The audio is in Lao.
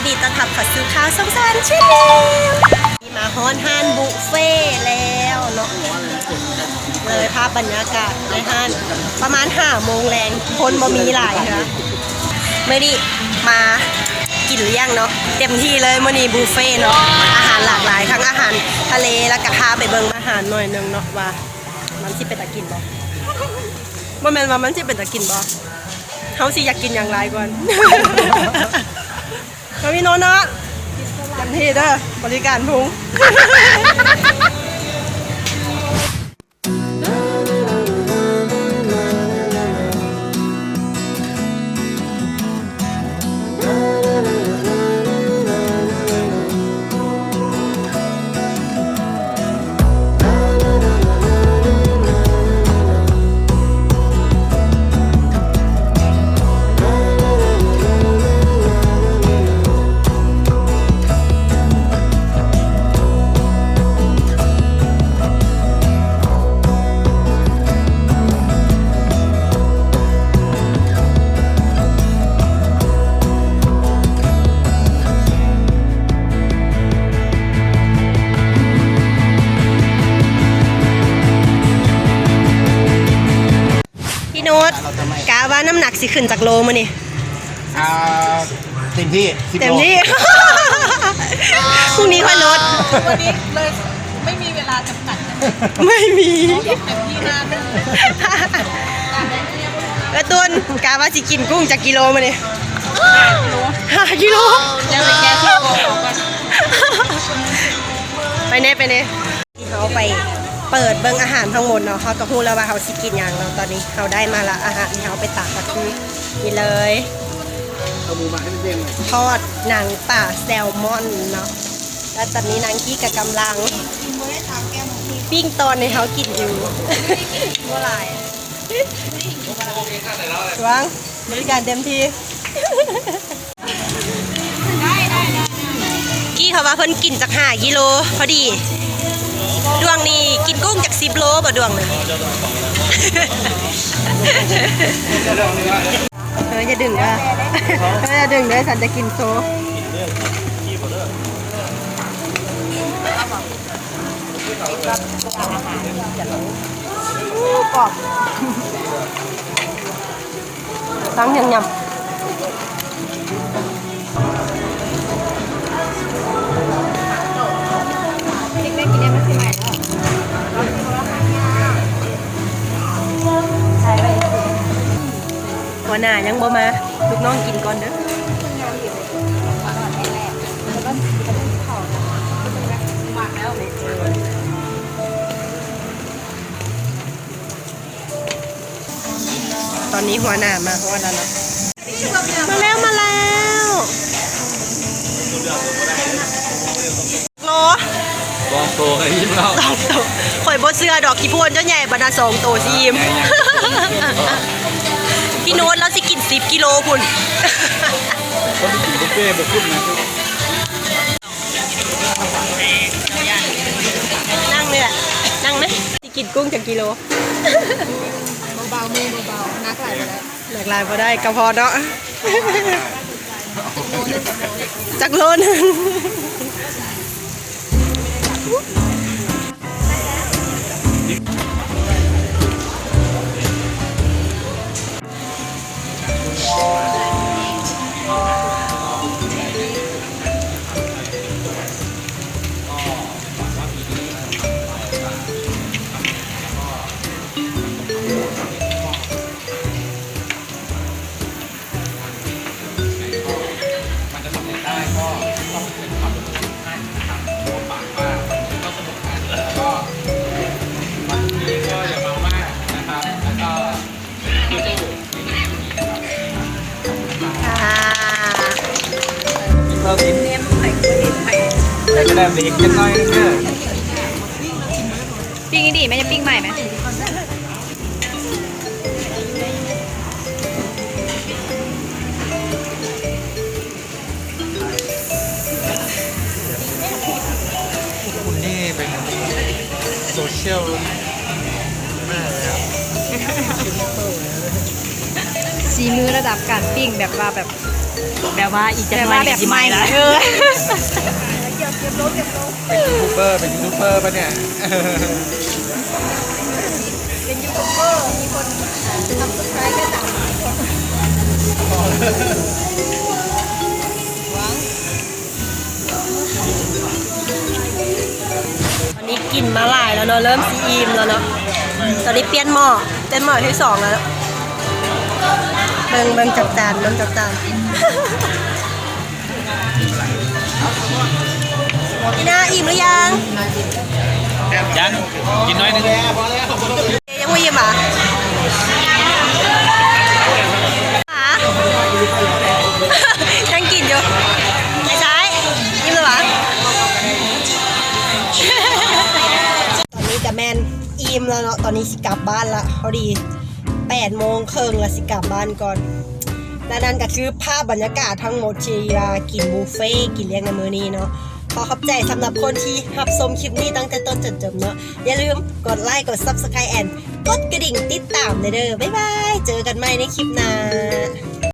ຍິນດີຕ້ອນຮັບເຂົ້າສູ່ຂ່າວຊ່ອງສະຫວັນ Channel ມາຮອດຮ້ານບຸບເຟແລ້ວເນາະ ເລີຍພາບບັນຍາກາດໃນຮ້ານ ປະມານຫ້າໂມງແລງ ຄົນບໍ່ມີຫຼາຍເທື່ອ. ມື້ນີ້ມາກິນລ້ຽງເນາະ ເຕັມທີ່ເລີຍມື້ນີ້ບຸບເຟເນາະ ອາຫານຫຼາກຫຼາຍ ທັງອາຫານທະເລ ແລ້ວກະພາໄປເບິ່ງອາຫານໜ້ອຍໜຶ່ງເນາະ ວ່າມັນຊິເປັນຕາກິນບໍ່ ບໍ່ແມ່ນວ່າມັນຊິເປັນຕາກິນບໍ່ ເຮົາຊິຢາກກິນຫຍັງຫຼາຍກ່ອນ. ກະມີໂນນະ ເຕັມທີ່ເດີ ບໍລິການພຸງ. ພີ່ໂນ້ດ ກະວ່ານ້ຳໜັກຊິຂຶ້ນຈັກໂລມື້ນີ້? ອ່າ ເຕັມທີ່ສິບໂລ ເຕັມທີ່ ພລຸ້ງນີ້ຄ່ອຍລົດ ວັນນີ້ເລີຍ ໄມ່ມີເວລາຈຳກັດ ໄມ່ມີ ເຕັມທີ່ຫ້າໂມງ. ເອີ ຕຸນ ກະວ່າຊິກິນກຸ້ງຈັກກິໂລມື້ນີ້? ຫ້າກິໂລ ຫ້າກິໂລ ແລ້ວໄປແກ້ທີ່ໂກເຂົາກ່ອນ ໄປແນ່ ໄປແນ່. ທີ່ເຮົາໄປເປີດເບິ່ງອາຫານທັງໝົດເນາະ ເຮົາກະຮູ້ແລ້ວວ່າເຮົາຊິກິນຫຍັງເນາະ. ຕອນນີ້ເຮົາໄດ້ມາລະ ອາຫານທີ່ເຮົາໄປຕັກກະຄືນີ້ເລີຍ ທອດໜັງປາແຊລມອນເນາະ ແລ້ວຕອນນີ້ນາງກີ້ກະກຳລັງປີ້ງຕອນໃຫ້ເຮົາກິນຢູ່ ບໍ່ຫຼາຍ ຫວັງ ບໍລິການເຕັມທີ່. ກີ້ເຂົາວ່າເພິ່ນກິນຈັກຫ້າກິໂລພໍດີ ດວງນີ້ກິນກຸ້ງຈັກສິບໂລບໍ່ ດວງນີ້. ເອີ ຢ່າດຶງເດີ ເອີ ຢ່າດຶງເດີ ສັນຈະກິນໂຊ. ຕັ້ງຍັງຫຍັບ ຫົວໜ້າຍັງບໍ່ມາ ລູກນ້ອງກິນກ່ອນເດີ. ຕອນນີ້ຫົວໜ້າມາຮອດແລ້ວເນາະ ມາແລ້ວ ມາແລ້ວ ໂລ ສອງໂຕກະອີ່ມແລ້ວ ສອງໂຕ ຂ້ອຍບໍ່ເຊື່ອດອກ ຂີ້ໂພນເຈົ້າໃຫຍ່ປານນັ້ນ ສອງໂຕຊິອີ່ມ ພີ່ໂນ້ດລາວຊິກິນສິບກິໂລພຸ້ນ ຄົນທີ່ກິນບຸບເຟບໍ່ຂຶ້ນນະ. ນັ່ງນີ້ແຫຼະ ນັ່ງນະ ຊິກິນກຸ້ງຈັກກິໂລ? ເບົາໆ ມືເບົາໆ ໜັກຫຼາຍບໍ່ໄດ້ ໜັກຫຼາຍບໍ່ໄດ້ ກະເພາະເນາະ ຈັກໂລໜຶ່ງ. ປີ້ງດີໆ ແມ່ ຢ່າປີ້ງໃໝ່ແມ່. ສີມືລະດັບການປີ້ງແບບວ່າແບບ ແບບວ່າອີກຈັກໜ້ອຍກໍຊິໄໝ້ລະ ເອີ ເປັນຢູທູບເບີປະເນຍ? ເປັນຢູທູບເບີ ມີຄົນ subscribe ແຄ່ສາມສິບຄົນ. ຕອນນີ້ກິນມາຫຼາຍແລ້ວເນາະ ເລີ່ມຊິອີ່ມແລ້ວເນາະ. ຕອນນີ້ປ່ຽນໝໍ້ ປ່ຽນໝໍ້ທີສອງແລ້ວ. ເບິ່ງ ເບິ່ງຈັກຈານ ເບິ່ງຈັກຈານ. ພີ່ນາອີ່ມຫຼືຍັງ? ຍັງ ກິນໜ້ອຍໜຶ່ງ. ເອ ຍັງບໍ່ອີ່ມຫວາ? ຫາ? ຍັງກິນຢູ່. ໄປຊ້າຍ ອີ່ມແລ້ວຫວາ? ຕອນນີ້ກະແມ່ນອີ່ມແລ້ວເນາະ ຕອນນີ້ຊິກັບບ້ານລະ ພໍດີແປດໂມງເຄິ່ງລະ ຊິກັບບ້ານກ່ອນ. ແລະນັ້ນກະຄືພາບບັນຍາກາດທັງໝົດທີ່ວ່າກິນບຸບເຟ ກິນລ້ຽງໃນມື້ນີ້ເນາະ. ຂໍຂອບໃຈສຳລັບຄົນທີ່ຮັບຊົມຄລິບນີ້ຕັ້ງແຕ່ຕົ້ນຈົນຈົບເນາະ. ຢ່າລືມກົດໄລ ກົດ subscribe and ກົດກະດິ່ງຕິດຕາມແດ່ເດີ. ບາຍບາຍ ເຈີກັນໃໝ່ໃນຄລິບໜ້າ.